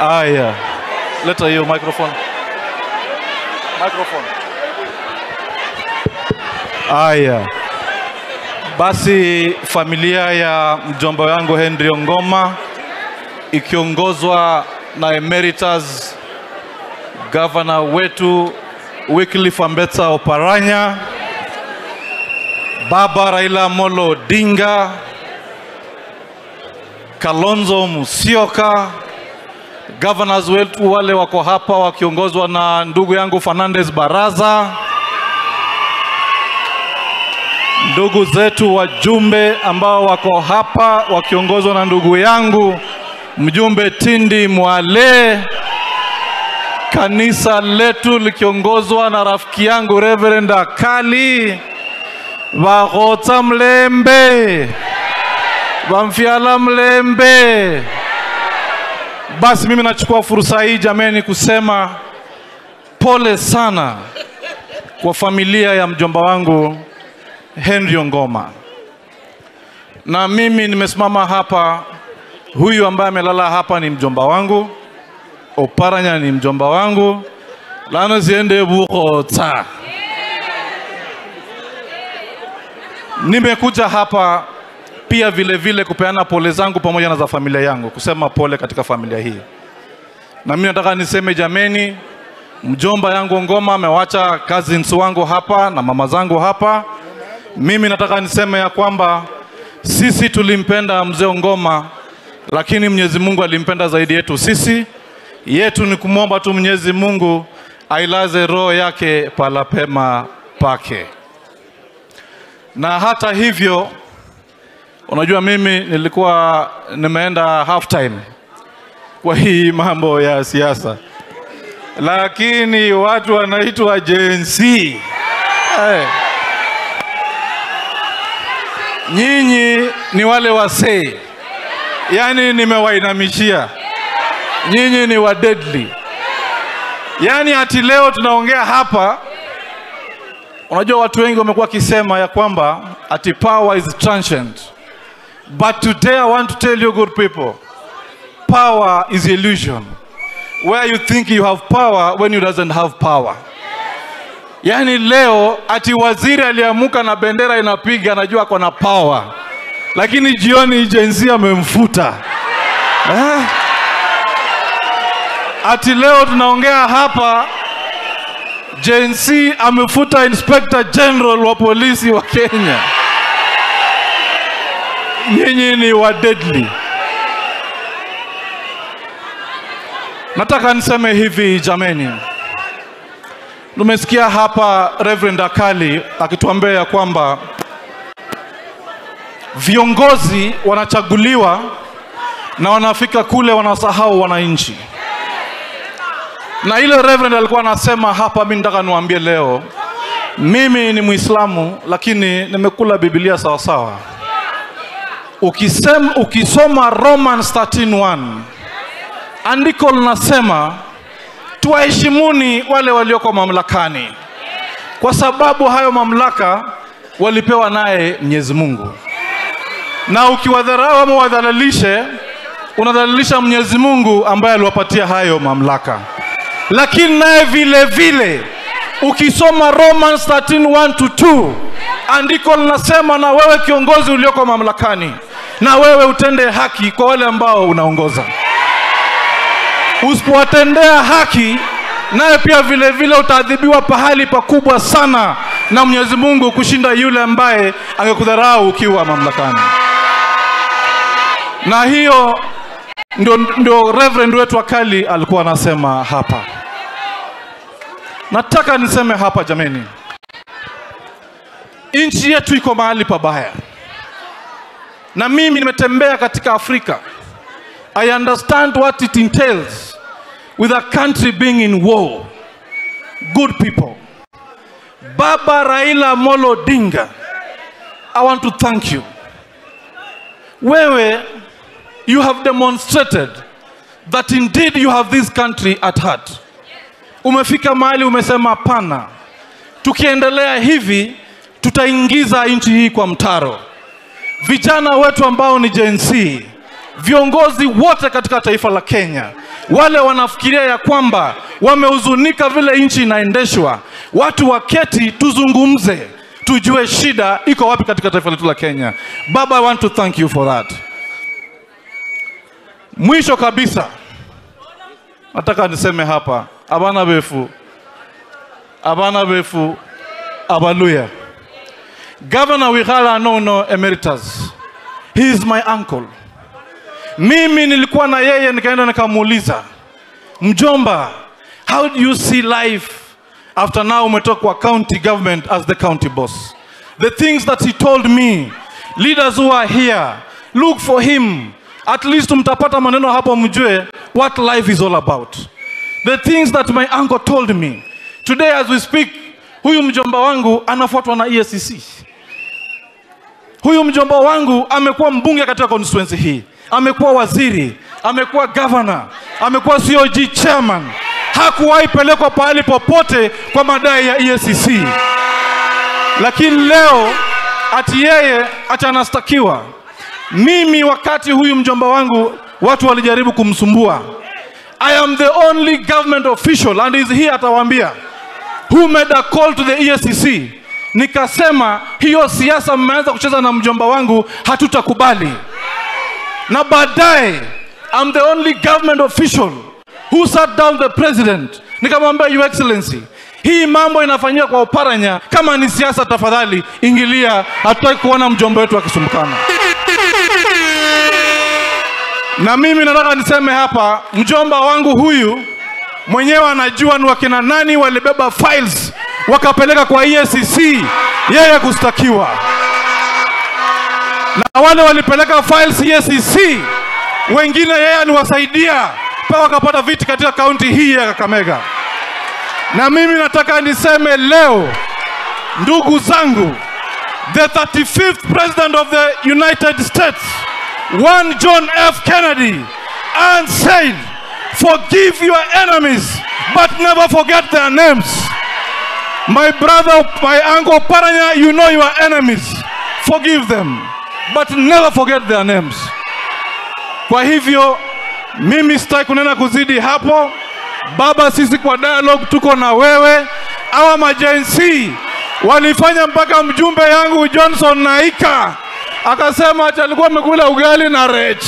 Aya, leta hiyo microphone. Microphone. Aya. Basi familia ya mjomba wangu Henry Ongoma ikiongozwa na Emeritus Governor wetu Wycliffe Ambetsa Oparanya, Baba Raila Amolo Odinga, Kalonzo Musyoka, governors wetu wale wako hapa wakiongozwa na ndugu yangu Fernandez Baraza, ndugu zetu wajumbe ambao wako hapa wakiongozwa na ndugu yangu mjumbe Tindi Mwale, kanisa letu likiongozwa na rafiki yangu Reverend Akali, Vaghotsa Mlembe, Vamfiala Mlembe. Basi mimi nachukua fursa hii jameni kusema pole sana kwa familia ya mjomba wangu Henry Ongoma. Na mimi nimesimama hapa, huyu ambaye amelala hapa ni mjomba wangu, Oparanya ni mjomba wangu, lano ziende bukhotsa. Nimekuja hapa pia vile vile kupeana pole zangu pamoja na za familia yangu, kusema pole katika familia hii. Na mimi nataka niseme jameni, mjomba yangu Ongoma amewacha cousins wangu hapa na mama zangu hapa. Mimi nataka niseme ya kwamba sisi tulimpenda mzee Ongoma, lakini Mwenyezi Mungu alimpenda zaidi yetu sisi. Yetu ni kumwomba tu Mwenyezi Mungu ailaze roho yake pala pema pake. Na hata hivyo, unajua mimi nilikuwa nimeenda half time kwa hii mambo ya siasa, lakini watu wanaitwa Gen Z. Hey. Nyinyi ni wale wasee, yani nimewainamishia. Nyinyi ni wa deadly. Yani ati leo tunaongea hapa, unajua watu wengi wamekuwa kisema ya kwamba ati power is transient. But today I want to tell you good people, power is illusion. Where you think you have power when you doesn't have power. Yani leo ati waziri aliamuka na bendera inapiga, anajua ako na power, lakini jioni Gen Z amemfuta. Ati leo tunaongea hapa, Gen Z amefuta Inspector General wa polisi wa Kenya. Nyinyi ni wa deadly. Nataka niseme hivi jameni, tumesikia hapa Reverend Akali akituambia ya kwamba viongozi wanachaguliwa na wanafika kule wanasahau wananchi. Na ile Reverend alikuwa anasema hapa, mimi nataka niwaambie leo, mimi ni Muislamu lakini nimekula Biblia sawa sawa. Ukisoma Romans 13:1, andiko linasema tuwaheshimuni wale walioko mamlakani, kwa sababu hayo mamlaka walipewa naye Mwenyezi Mungu. Na ukiwadharau ama wadhalalishe, unadhalilisha Mwenyezi Mungu ambaye aliwapatia hayo mamlaka. Lakini naye vile vile ukisoma Romans 13:1-2, andiko linasema na wewe kiongozi ulioko mamlakani, na wewe utende haki kwa wale ambao unaongoza. Usipowatendea haki, naye pia vile vile utaadhibiwa pahali pakubwa sana na Mwenyezi Mungu kushinda yule ambaye angekudharau ukiwa mamlakani. Na hiyo ndio Reverend wetu Akali alikuwa anasema hapa. Nataka niseme hapa jameni, nchi yetu iko mahali pabaya. Na mimi nimetembea katika Afrika. I understand what it entails with a country being in war. Good people. Baba Raila Amolo Odinga, I want to thank you. Wewe, you have demonstrated that indeed you have this country at heart. Umefika mahali umesema hapana, tukiendelea hivi tutaingiza nchi hii kwa mtaro. Vijana wetu ambao ni Gen Z, viongozi wote katika taifa la Kenya, Wale wanafikiria ya kwamba wamehuzunika vile nchi inaendeshwa, watu waketi tuzungumze, tujue shida iko wapi katika taifa letu la Kenya. Baba, I want to thank you for that. Mwisho kabisa, nataka niseme hapa, abana befu, abana befu, abaluya. Governor Wikhala Nono Emeritus, he is my uncle. Mimi nilikuwa na yeye nikaenda nikamuuliza, mjomba, how do you see life after now umetoka kwa county government as the county boss? The things that he told me, leaders who are here, look for him. At least mtapata maneno hapo mjue what life is all about. The things that my uncle told me. Today as we speak, huyu mjomba wangu anafuatwa na EACC. Huyu mjomba wangu amekuwa mbunge katika constituency hii, amekuwa waziri, amekuwa governor, amekuwa COG chairman. Hakuwahi pelekwa pahali popote kwa madai ya EACC. Lakini leo ati yeye ati anastakiwa. Mimi wakati huyu mjomba wangu watu walijaribu kumsumbua, I am the only government official, and is here atawaambia, who made a call to the EACC. Nikasema hiyo siasa mmeanza kucheza na mjomba wangu, hatutakubali. Na baadaye, I'm the only government official who sat down the president. Nikamwambia, Your Excellency, hii mambo inafanyika kwa Oparanya, kama ni siasa tafadhali ingilia, hatutaki kuona mjomba wetu akisumbukana. Na mimi nataka niseme hapa, mjomba wangu huyu mwenyewe anajua ni wakina nani walibeba files wakapeleka kwa EACC yeye kustakiwa. Na wale walipeleka files EACC, wengine yeye aliwasaidia mpaka wakapata viti katika kaunti hii ya Kakamega. Na mimi nataka niseme leo, ndugu zangu, the 35th President of the United States, one John F. Kennedy, and said, forgive your enemies, but never forget their names. My brother, my uncle Paranya, you know your enemies. Forgive them, but never forget their names. Kwa hivyo, mimi sitaki kunena kuzidi hapo. Baba, sisi kwa dialogue tuko na wewe. Hawa majensi walifanya mpaka mjumbe yangu Johnson Naika akasema ati alikuwa amekula ugali na rech.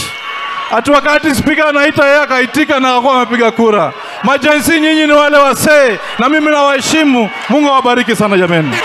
Ati wakati speaker anaita yeye akaitika na akakuwa amepiga kura. Majensi nyinyi ni wale wasee, na mimi nawaheshimu. Mungu awabariki sana jameni.